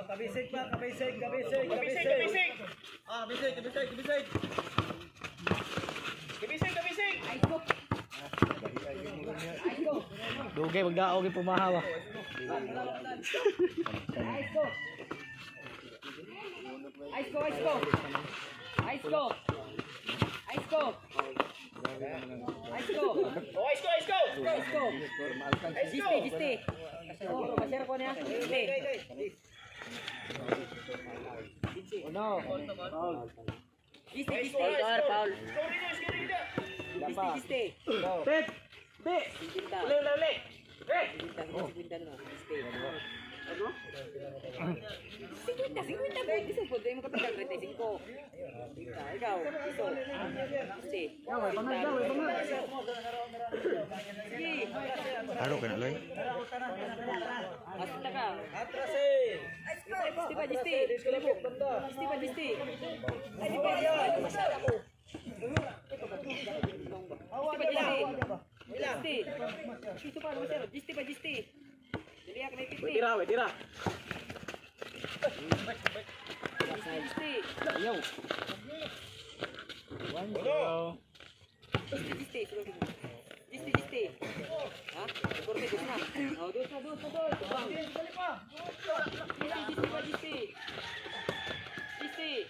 Kabisig pa, kabisig, kabisig, kabisig. Kabisig, Ah, kabisig, kabisig, kabisig. kabisig. Kabisig, kabisig. Dugay magdaog yung pumahawa. Ice go. Ice go, ice go. Ice go. Ice go. Ice go. Oh, ice go, ice go. Ice go. Ice go. Gisti, gisti. Oh, masero ko niya. Gisti. Uno. Gisti, Ice gisti. go, ice go. Paul. Score dito, score dito. Gisti, gisti. Pet! Be! Cinquenta. Uli, uli, uli. Eh! Cinquenta, cinquenta no. Gisti. Ano? 50, 50 po. Gisti po. Dahil mo kapital, 35. 50. Ikaw, piso. Gisti. Sige. Aro ka na, Loy? Asa ka? Atras eh. Gisti pa, gisti. Diskalipok, banda. Gisti pa, gisti. Ay, di pa, gisti. Gisti pa, gisti. Gisti. Piso pa, ano, sir? Gisti pa, gisti. Dili ako may 50. Tira, we, tira. Gisti, gisti. Ayaw. 1-0. Gisti, gisti. Gisti, gisti. Ha? Korte, dos na. Oh, dos na, dos na, dos. Gisti, gisti pa, gisti. Gisti.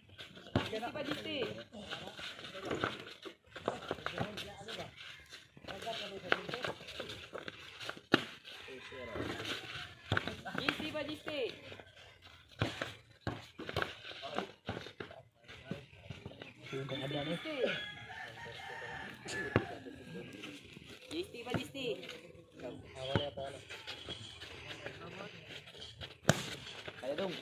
Gisti pa, gisti. Gisti pa, gisti. Gisti. Gisti pa, gisti. Kaya dong.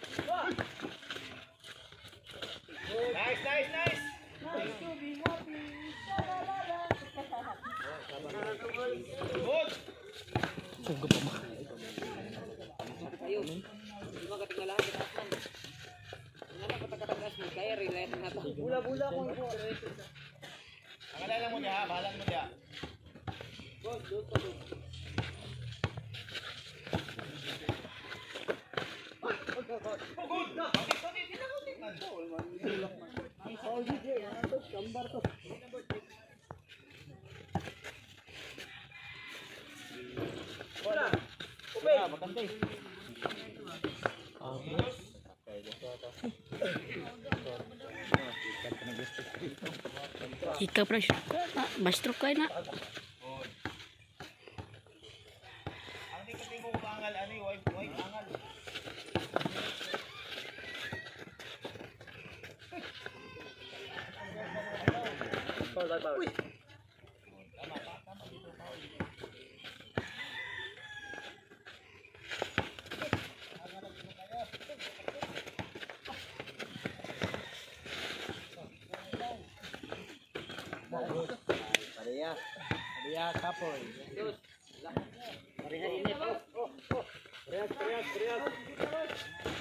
Nice, nice, nice. Good. Suga pa ma. Ayun. Di ba katingalahan kataas man. Nga na katakataas mo. Kaya relate na to. Bula-bula ko. Pangalan mo niya, bahalan mo niya. Oh, good. Konti, konti, sila konti man. Tira, bakante. Ikaw pra maestro ka na. Ang di kasi ko angal ani, wife, wife angal. Foul, foul, foul. Tama, tama dito, foul. Pareha. Pareha, kapoy. Pareha init. Parehas, parehas, parehas.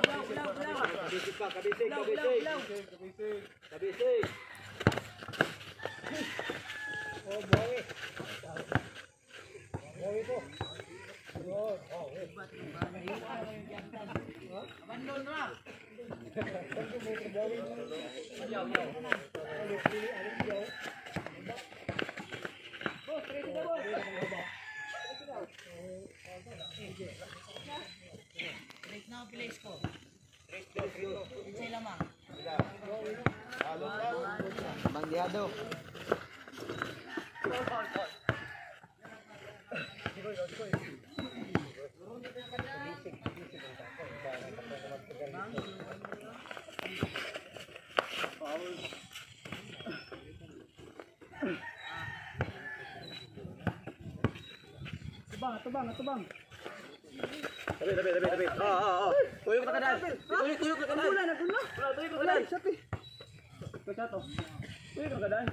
Kabisig pa, kabisig, kabisig. Kabisig. Oh, buhawi. Buhawi ko. Bandyado. Tubang. Tabi. Oo. Tuyok na kadan. Tuyok na kadan. Wala na, wala. Wala, tuyok na kadan. Sapi. Kaya to. Tuyok na kadan.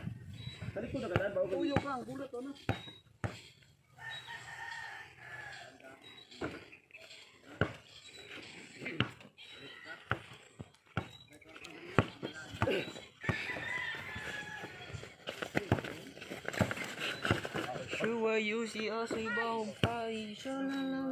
Talikod na kadan bago. Tuyok lang, gulot ano. Sure you see us ibang ay shalala.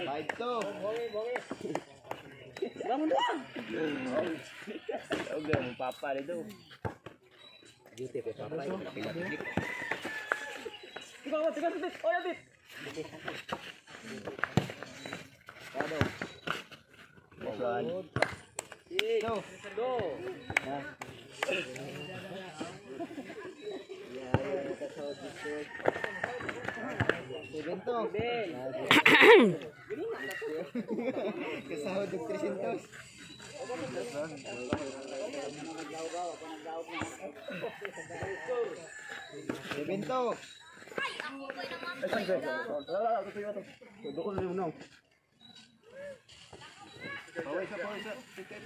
Five two. Okay, mo papa dito. Tiga, tiga. Oh, ya, dit. One. Two. Go. 7-2. Kasahod og 300. 7-2.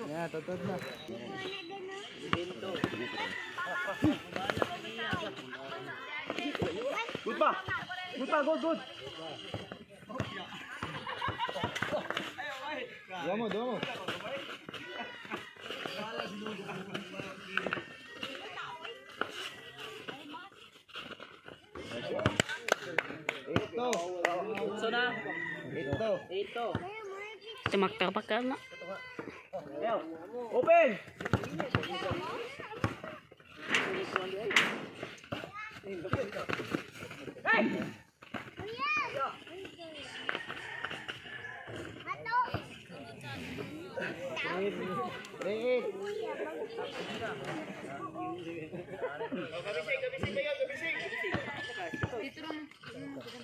Yeah, totoo na. Good pa. Good pa, good, good. Dua mo, dua mo. 8-2. So na. 8-2. Ito. Tumaktapak ka na. Open. 3-8.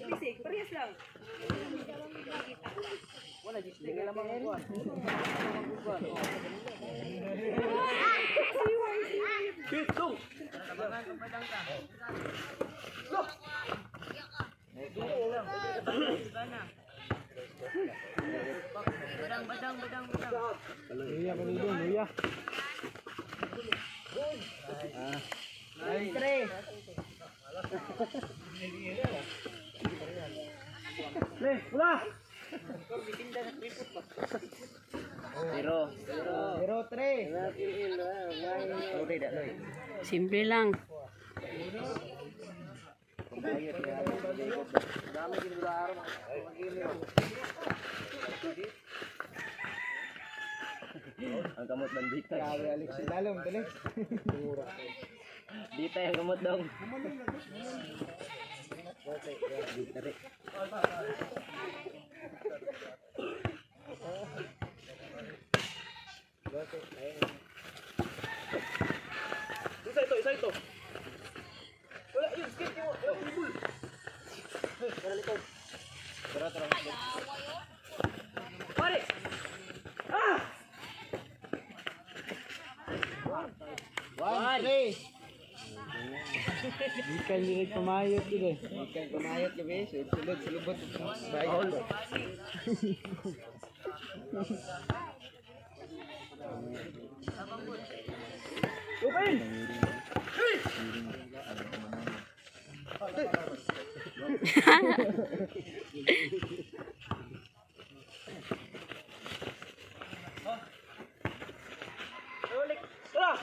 Bisig, parehas lang. Wala giste kay lamang ang kuan. Pitong. Badang, badang, badang. Luya ko dito, luya. 9-3. Le, wala. 0-3. Simple lang. Ang kamot ng dita. Grabe, Alex. Dalom, dali. Dita yung kamot dong. Isa ito, isa ito. Wala, yun, skip yung, yung ibul. Pare! Ah! 1-3. Di ka hindi pumayot dito eh. Hindi ka pumayot gabi. Sulod, sulubot. Bayot. Open! Ulik! Tara!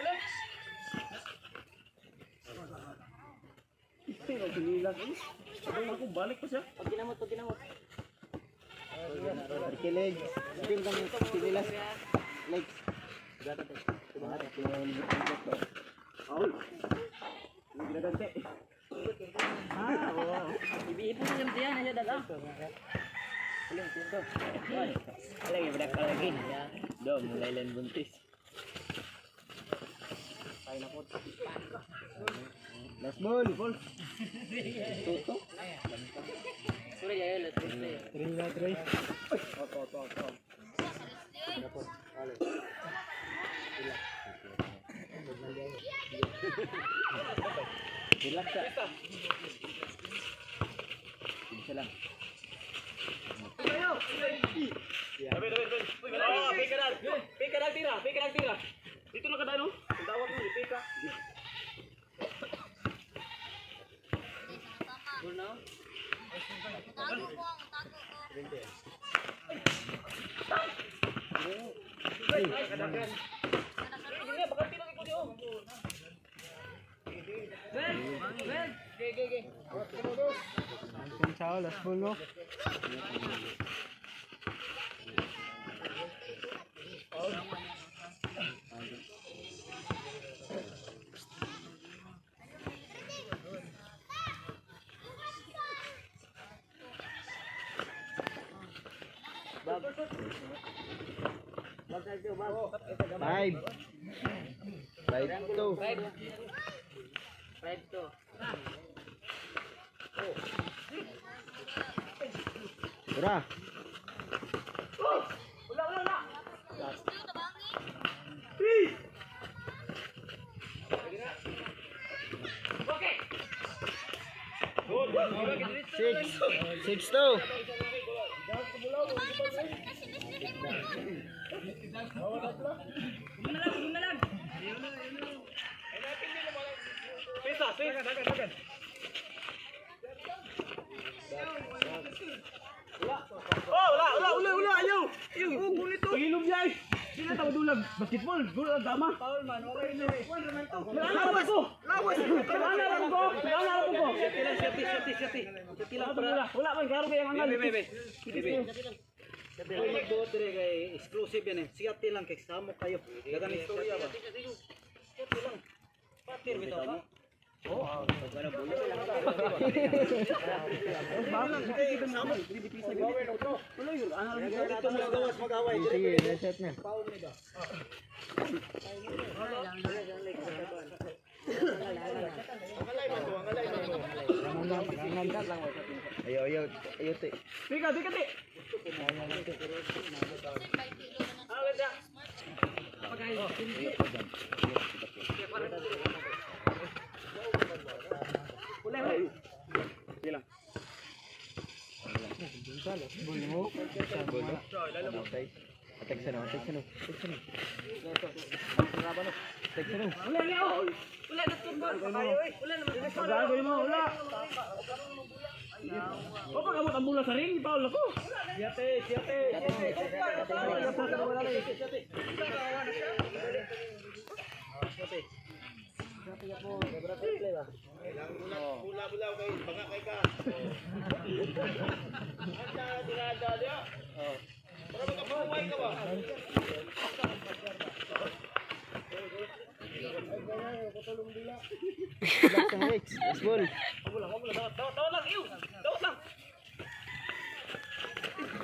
Ulik! Ito yung sinilang. Sabay ako, balik pa siya. Pag ginamot, pag ginamot. Kilig. Spin kami. Sinilas. Legs. Paul. Hindi ginaganti. Ipon sa diyan na siya dala. Lagi berapa lagi? Dom, mulai lain buntis. Last ball. Tuto. Sorry ya, let's play. 3 na 3. Relax ka. Bisa lang. Oh, pika na. Pika na tira, pika na tira. Dito na kada no? Ang dawat mo, pika. Ang chao, last ball no. Five. 5-2. 5-2. Ura. Wala. 6. 6-2. Pisa, pisa. Oh, wala, wala, wala, ayaw. Ayaw, gunito. Pagilom niya eh. Di na tawag dulag. Basketball, gulo ang dama. Paul man, okay na eh. Lawas ko. Lawas. Wala na ko. Wala na ko. Siyete lang, siyete, siyete, siyete. Siyete lang para. Wala man, klaro kay ang angal. Bebe, bebe. Kung magbuot dire kay exclusive yan eh. Siyete lang kay samo kayo. Dagan istorya ba? Siyete lang. Patir bitaw ba? Oh, Sige, reset na. Ayaw, ayaw, ayaw, te. Tika, tika, ti. Ball mo. Atag sa no, atag sa no, atag sa no. Atag sa no. Wala na, oh. Wala na tumbal. Wala naman. Pagagawin mo, wala. O, pag-abot ang bola sa ring, Paul ako. Siyate, siyate. Relax ang Rex. Last ball. Dawat lang, iyo. Dawat lang.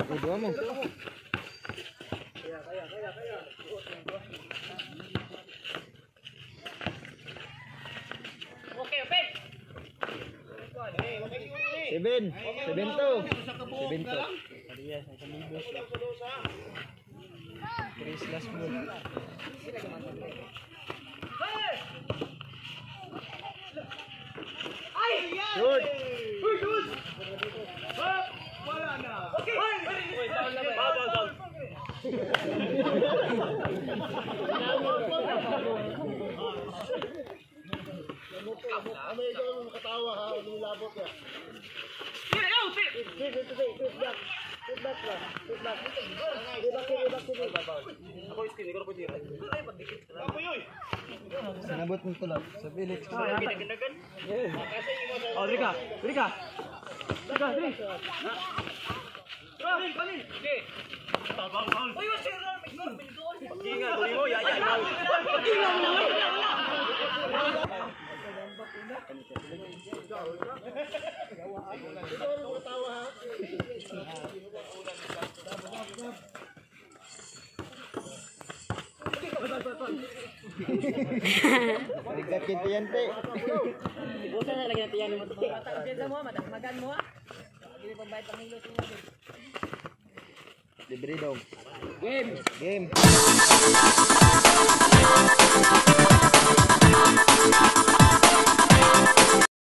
O, duha mo. Okay, okay. 7. 7-2. 7-2. Chris, last ball. Good. Foul, foul, foul. Sinabot mo tulak. Sa village. Oh, Rika, Rika. Rika, Rika. Pagkinga, tuloy mo, ya, ya, ya. Pagkinga mo na. Nagkakintiyan te. Ibusan na lagi natin yan mo. Kumpiyansa mo, madagmagan mo. Dili pambayad pang hilo sa inyo. Libre dong. Game. Game.